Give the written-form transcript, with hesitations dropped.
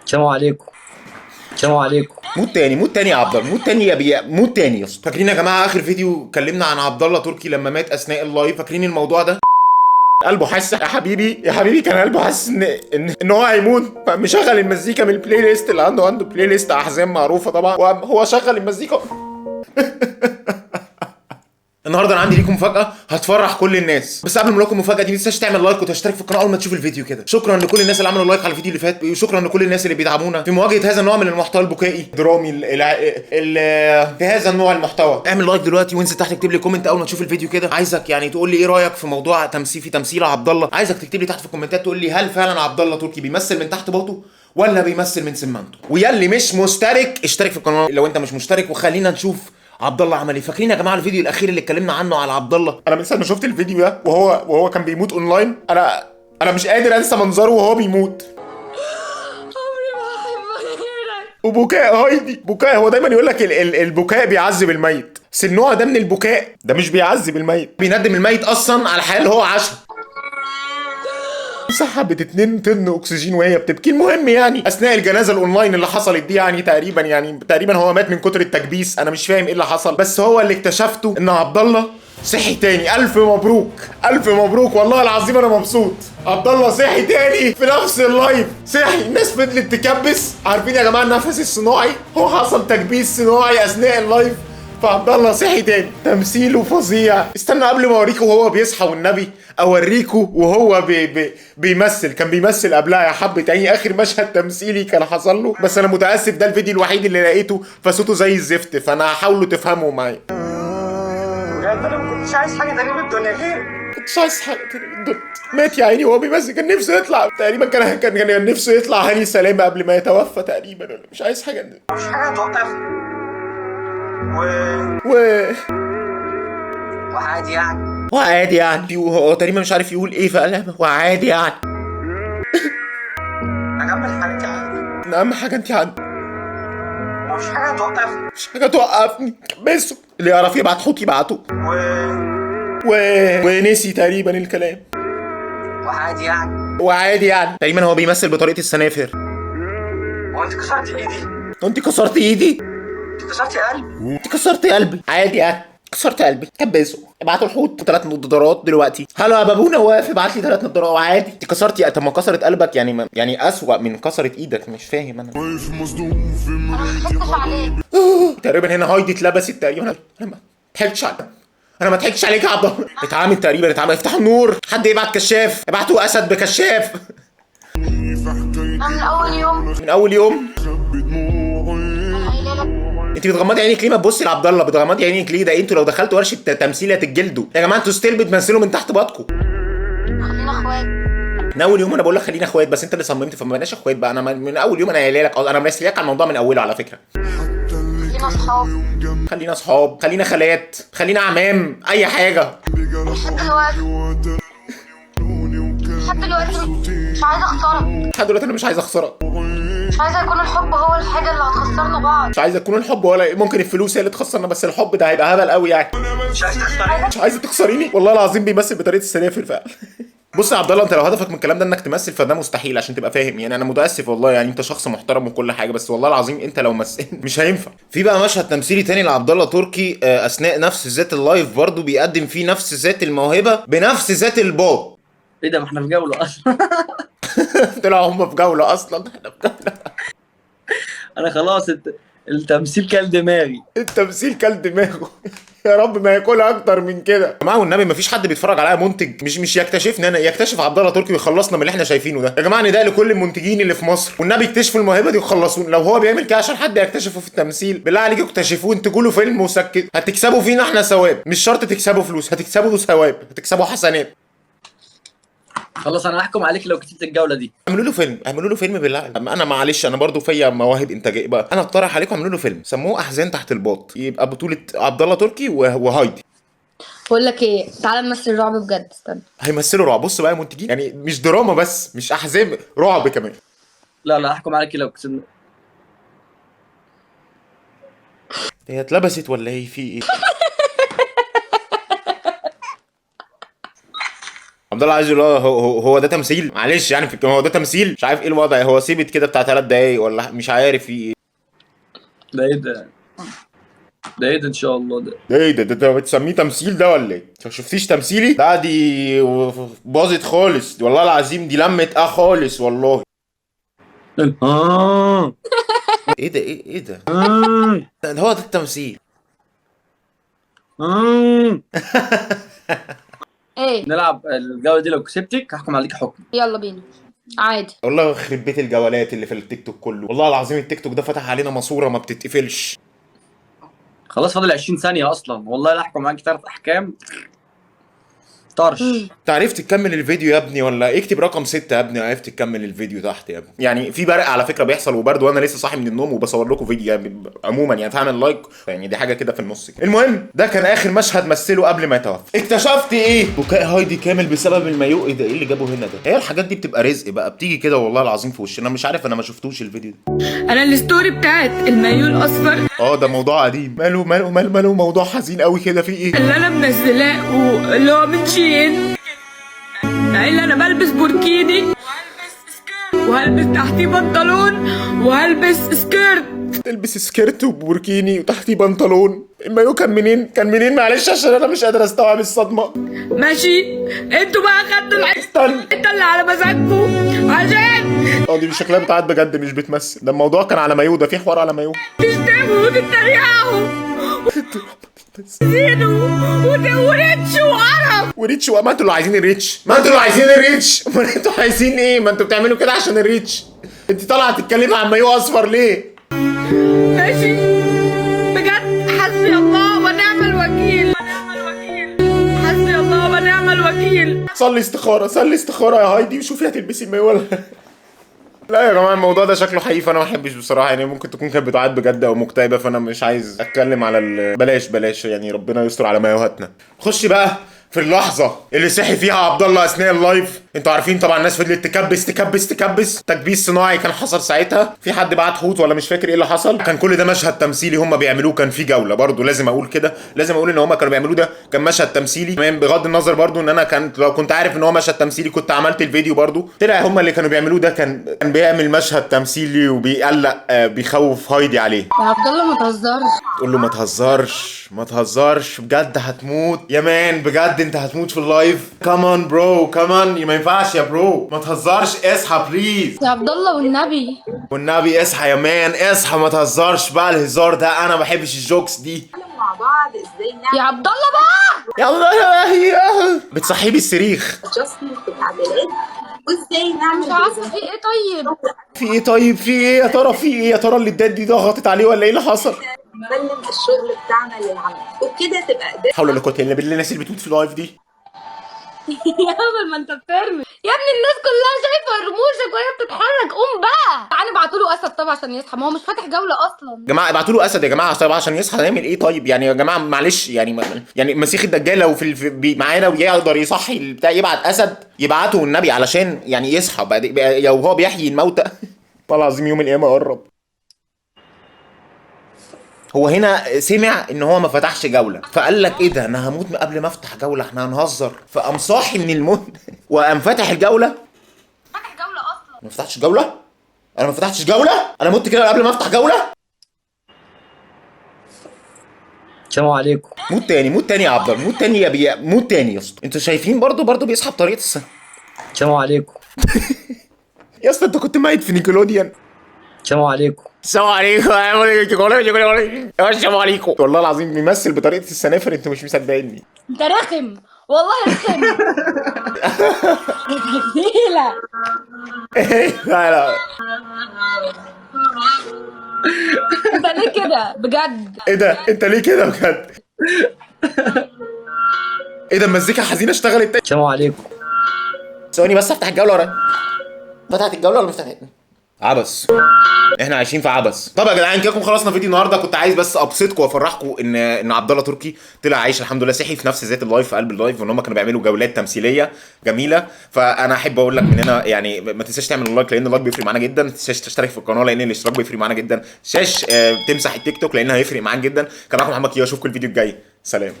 السلام عليكم. السلام عليكم. موت تاني، موت تاني يا عبد الله، موت تاني يا بي، موت تاني يا اسطى. فاكرين يا جماعة اخر فيديو اتكلمنا عن عبد الله تركي لما مات اثناء ال live؟ فاكرين الموضوع ده؟ قلبه حس يا حبيبي، يا حبيبي كان قلبه حاسس ان هو هيموت، فمشغل المزيكا من ال playlist اللي عنده playlist احزان معروفة طبعا، وهو شغل المزيكا. النهارده انا عندي ليكم مفاجاة هتفرح كل الناس، بس قبل ما اقول لكم المفاجاة دي ما تنساش تعمل like وتشترك في القناة اول ما تشوف الفيديو كده. شكرا لكل الناس اللي عملوا like على الفيديو اللي فات، وشكرا لكل الناس اللي بيدعمونا في مواجهة هذا النوع من المحتوى البكائي درامي ال ال في هذا النوع المحتوى. اعمل like دلوقتي وانزل تحت اكتب لي comment اول ما تشوف الفيديو كده. عايزك يعني تقول لي ايه رايك في موضوع تمثيل في تمثيل عبد الله. عايزك تكتب لي تحت في الكومنتات تقول لي هل فعلا عبد الله تركي بيمثل من تحت باطه ولا بيمثل من سمانته. وياللي مش مشترك اشترك في القناة لو انت مش مشترك، وخلينا نشوف عبد الله عمل ايه. فاكرين يا جماعة الفيديو الاخير اللي اتكلمنا عنه على عبد الله؟ انا من ساعة ما شفت الفيديو ده وهو كان بيموت اونلاين، انا مش قادر انسى منظره وهو بيموت. عمري ما هحب غيرك. وبكاء هايدي، بكاء، هو دايما يقول لك البكاء بيعذب الميت، بس النوع ده من البكاء ده مش بيعذب الميت، بيندم الميت اصلا على الحياة اللي هو عاشها. سحبت 2 طن اكسجين وهي بتبكي. المهم يعني اثناء الجنازة الاونلاين اللي حصلت دي يعني تقريبا هو مات من كتر التكبيس، انا مش فاهم ايه اللي حصل، بس هو اللي اكتشفته ان عبد الله صحي تاني. الف مبروك، الف مبروك، والله العظيم انا مبسوط. عبد الله صحي تاني في نفس ال live، صحي. الناس فضلت تكبس، عارفين يا جماعة النفس الصناعي، هو حصل تكبيس صناعي اثناء ال live، فعبد الله صحي تاني. تمثيله فظيع. استنى قبل ما اوريكم وهو بيصحى والنبي اوريكم وهو بي بي بيمثل، كان بيمثل قبلها يا حبة عيني، اخر مشهد تمثيلي كان حصل له. بس انا متاسف ده الفيديو الوحيد اللي لقيته فصوته زي الزفت، فانا هحاولوا تفهموا معايا. بجد انا ما كنتش عايز حاجة تانية من الدنيا غير، كنتش عايز حاجة تانية من الدنيا. مات يا عيني وهو بيمثل، كان نفسه يطلع تقريبا، كان نفسه يطلع هاني سلامه قبل ما يتوفى تقريبا. ولا مش عايز حاجة، مفيش حاجة توقفني و وعادي يعني، وعادي يعني، هو تقريبا مش عارف يقول ايه فقال وعادي يعني. اكمل حياتي عادي، اهم حاجة انت عندي، مفيش حاجة توقفني، مفيش حاجة توقفني. بس اللي يعرف يبعت حوت يبعته. ونسي تقريبا الكلام. وعادي يعني، وعادي يعني تقريبا هو بيمثل بطريقة السنافر. وانت كسرت ايدي، وانت كسرت ايدي، انت كسرتي قلبي، انت كسرت قلبي. عادي يعني كسرت قلبي. كبسوا ابعتوا الحوت 3 نضارات دلوقتي. هلا يا بابونا واقف ابعت لي 3 نضارات. وعادي انت كسرتي. طب ما كسرت قلبك يعني، يعني اسوأ من كسرت ايدك، مش فاهم انا. انا ما ضحكتش عليك تقريبا هنا هايدي اتلبست تقريبا. انا ما ضحكتش عليك، انا ما ضحكتش عليك يا عبد الله. اتعامل تقريبا، اتعامل. افتحوا النور، حد يبعت كشاف، ابعتوا اسد بكشاف. انا من اول يوم، من اول يوم انت بتغمضي عينيك ليه؟ ما تبصي لعبد الله، بتغمضي عينيك ليه؟ ده انتوا لو دخلتوا ورشه تمثيل هتتجلدوا يا جماعة. انتوا still بتمثلوا من تحت باطكم. خلينا اخوات من اول يوم انا بقول لك خلينا اخوات، بس انت اللي صممت فما بقناش اخوات بقى. انا من اول يوم انا قايله لك، انا مرسلك على الموضوع من اوله على فكرة. خلينا اصحاب، خلينا اصحاب، خلينا خالات، خلينا اعمام، اي حاجة. لحد دلوقتي مش عايزه اخسرك، لحد دلوقتي انا مش عايز اخسرك، مش عايزه يكون الحب هو الحاجة اللي هتخسرنا بعض، مش عايزه يكون الحب، ولا ممكن الفلوس هي اللي تخسرنا، بس الحب ده هيبقى هبل قوي يعني. مش عايزه تخسريني، مش عايزه تخسريني. والله العظيم بيمثل بطريقة السنافر فعلا. بص يا عبد الله، انت لو هدفك من الكلام ده انك تمثل فده مستحيل، عشان تبقى فاهم يعني. انا متاسف والله يعني، انت شخص محترم وكل حاجة، بس والله العظيم انت لو مثلت مش هينفع. في بقى مشهد تمثيلي تاني لعبد الله تركي اثناء نفس ذات ال live برضه، بيقدم فيه نفس ذات الموهبة بنفس ذات الباط. ايه ده؟ ما احنا في جولة اصلا. طلعوا هم في جولة اصلا. احنا في جولة. انا خلاص التمثيل كل دماغي، التمثيل كل دماغه. يا رب ما ياكلها اكتر من كده. يا جماعة والنبي ما فيش حد بيتفرج عليا منتج مش يكتشفني انا، يكتشف عبد الله تركي ويخلصنا من اللي احنا شايفينه ده. يا جماعة نداء لكل المنتجين اللي في مصر، والنبي اكتشفوا الموهبة دي وخلصونا. لو هو بيعمل كده عشان حد يكتشفه في التمثيل، بالله عليكم اكتشفوه، انتجوا له فيلم وسكت، هتكسبوا فينا احنا ثواب. مش شرط تكسبوا فلوس، هتكسبوا ثواب، هتكسبوا حسنات. خلاص انا هحكم عليك لو كسبت الجولة دي. اعملوا له فيلم، اعملوا له فيلم بالله. انا معلش انا برضو فيا مواهب انتاجية بقى، انا اقترح عليكم اعملوا له فيلم سموه احزان تحت الباط، يبقى بطوله عبد الله تركي وهايدي. بقول لك ايه، تعالى نمثل رعب بجد. استنى، هيمثلوا رعب. بص بقى يا منتجين، يعني مش دراما بس، مش احزان، رعب كمان. لا لا هحكم عليك لو كسبنا. هي اتلبست ولا هي في ايه؟ عبد الله عايز يقول هو ده تمثيل؟ معلش يعني في هو ده تمثيل؟ مش عارف ايه الوضع، هو سيبت كده بتاع 3 دقايق ولا مش عارف في ايه. ده ايه ده؟ ده ايه ده ان شاء الله ده؟ ده ايه ده؟ ده بتسميه تمثيل ده ولا ايه؟ ما شفتيش تمثيلي؟ لا دي باظت خالص والله العظيم، دي لمت خالص والله. ايه ده؟ ايه ده؟ ده هو ده التمثيل. ايه نلعب الجولة دي، لو كسبتك هحكم عليك حكم. يلا بينا عادي. والله يخرب بيت الجولات اللي في التيك توك كله، والله العظيم التيك توك ده فتح علينا ماسوره ما بتتقفلش. خلاص فاضل 20 ثانية اصلا، والله لا احكم عليك 3 احكام طرش. انت عرفت تكمل الفيديو يا ابني ولا اكتب رقم 6 يا ابني؟ عرفت تكمل الفيديو تحت يا ابني. يعني في برق على فكرة بيحصل وبرد، وانا لسه صاحي من النوم وبصور لكم فيديو يعني عموما يعني، فاعمل like يعني، دي حاجة كده في النص كده. المهم ده كان اخر مشهد مثله قبل ما يتوفى. اكتشفت ايه؟ بكاء هايدي كامل بسبب المايو. ايه ده؟ ايه اللي جابه هنا ده؟ هي الحاجات دي بتبقى رزق بقى، بتيجي كده والله العظيم في وشنا. مش عارف، انا ما شفتوش الفيديو ده. انا ال story بتاعت المايو الاصفر ده موضوع قديم. ماله ماله ماله ماله موضوع حزين قوي كده، في ايه؟ اللي انا منزلاه اللي هو من شين، اللي انا بلبس بوركيني وهلبس تحتيه بنطلون وهلبس skirt. تلبس skirt وبوركيني وتحتيه بنطلون. المايو كان منين؟ كان منين؟ معلش عشان انا مش قادر استوعب الصدمة. ماشي، انتوا بقى خدتوا العين استنى، انت اللي على مزاجكم عشان دي شكلها بتاعت بجد مش بتمثل. ده الموضوع كان على مايو، ده في حوار على مايو. تشتموا وتتريقوا وتزيدوا و reach وقرف و reach، ما انتوا اللي عايزين ال reach، ما انتوا اللي عايزين ال reach، ما انتوا عايزين ايه؟ ما انتوا بتعملوا كده عشان ال reach. انت طالعه تتكلمي عن مايو اصفر ليه؟ ماشي بجد، حسبي الله ونعم الوكيل، حسبي الله ونعم الوكيل. صلي استخاره، صلي استخاره يا هايدي وشوفي هتلبسي المايو ولا لا. يا جماعة الموضوع ده شكله حقيقي، فانا ما احبش بصراحة يعني، ممكن تكون كانت بتعيط بجد او مكتئبه، فانا مش عايز اتكلم على بلاش بلاش يعني، ربنا يستر على مايوهاتنا. خش بقى في اللحظة اللي صحي فيها عبد الله اثناء ال live. انتوا عارفين طبعا الناس فضلت تكبس تكبس تكبس، تكبيس صناعي كان حصل ساعتها، في حد بعت حوت ولا مش فاكر ايه اللي حصل. كان كل ده مشهد تمثيلي هم بيعملوه، كان في جولة برضو لازم اقول كده، لازم اقول ان هم كانوا بيعملوه ده كان مشهد تمثيلي تمام، بغض النظر برضو ان انا كانت لو كنت عارف ان هو مشهد تمثيلي كنت عملت الفيديو برضو. طلع هم اللي كانوا بيعملوه ده كان بيعمل مشهد تمثيلي وبيقلق، بيخوف هايدي عليه. يا عبد الله ما تهزرش، تقول له ما تهزرش ما تهزرش بجد هتموت يا man، بجد انت هتموت في ال live. come on bro come on، ما ينفعش يا bro، ما تهزرش، اصحى please يا عبد الله والنبي والنبي اصحى يا man، اصحى ما تهزرش بقى الهزار ده، انا ما بحبش ال jokes دي. مع بعض ازاي نعمل يا عبد الله بقى يا الله بتصحيه بالصريخ adjustment التعديلات، وازاي نعمل مش عارفه في ايه. طيب في ايه؟ طيب في ايه يا ترى؟ في ايه يا ترى؟ اللي الداد دي ضغطت عليه ولا ايه اللي حصل؟ نسلم الشغل بتاعنا للعميل وبكده تبقى قدرت. حول ولا قوة الا بالله. الناس اللي بتموت في ال live دي يا هبل ما انت بترمي يا ابني، الناس كلها شايفه رموشك وهي بتتحرك. قوم بقى تعالى ابعتوا له اسد طبعا عشان يصحى، ما هو مش فاتح جولة اصلا. يا جماعة ابعتوا له اسد يا جماعة طيب عشان يصحى. نعمل ايه طيب يعني يا جماعة؟ معلش يعني يعني مسيح الدجال لو في معانا ويقدر يصحي البتاع يبعت اسد، يبعته النبي علشان يعني يصحى بعد لو هو بيحيي الموتى. والله العظيم يوم القيامة قرب. هو هنا سمع ان هو ما فتحش جولة، فقال لك ايه ده، انا هموت قبل ما افتح جولة، احنا هنهزر. فقام صاحي من الموت وقام فاتح الجولة. فاتح جولة اصلا. ما فتحتش جولة؟ انا ما فتحتش جولة؟ انا مت كده قبل ما افتح جولة؟ السلام عليكم. موت تاني، موت تاني يا عبد الله، موت تاني يا بي، موت تاني يا اسطى. انتوا شايفين برضو بيصحى بطريقة السنة. السلام عليكم. يا اسطى انت كنت ميت في نيكلوديان. السلام عليكم. السلام عليكم. السلام عليكم. والله العظيم بيمثل بطريقة السنافر، انتوا مش مصدقيني. انت رخم والله رخم. جميلة. لا لا انت ليه كده بجد؟ ايه ده؟ انت ليه كده بجد؟ ايه ده؟ المزيكا حزينة اشتغلت تاني. السلام عليكم. ثواني بس افتح الجولة ورايا. فتحت الجولة ولا ما فتحت؟ عبس، احنا عايشين في عبس. طب يا جدعان كده خلصنا فيديو النهارده. كنت عايز بس ابسطكم وافرحكم ان عبد الله تركي طلع عايش الحمد لله، صحي في نفس ذات ال live في قلب ال live، وان هم كانوا بيعملوا جولات تمثيلية جميلة. فانا احب اقول لك من هنا يعني ما تنساش تعمل like لان ال like بيفرق معانا جدا، ما تنساش تشترك في القناة لان الاشتراك بيفرق معانا جدا، ما تنساش تمسح التيك توك لان هيفرق معاك جدا. كان معاكم محمد كيو، اشوفكم الفيديو الجاي، سلام.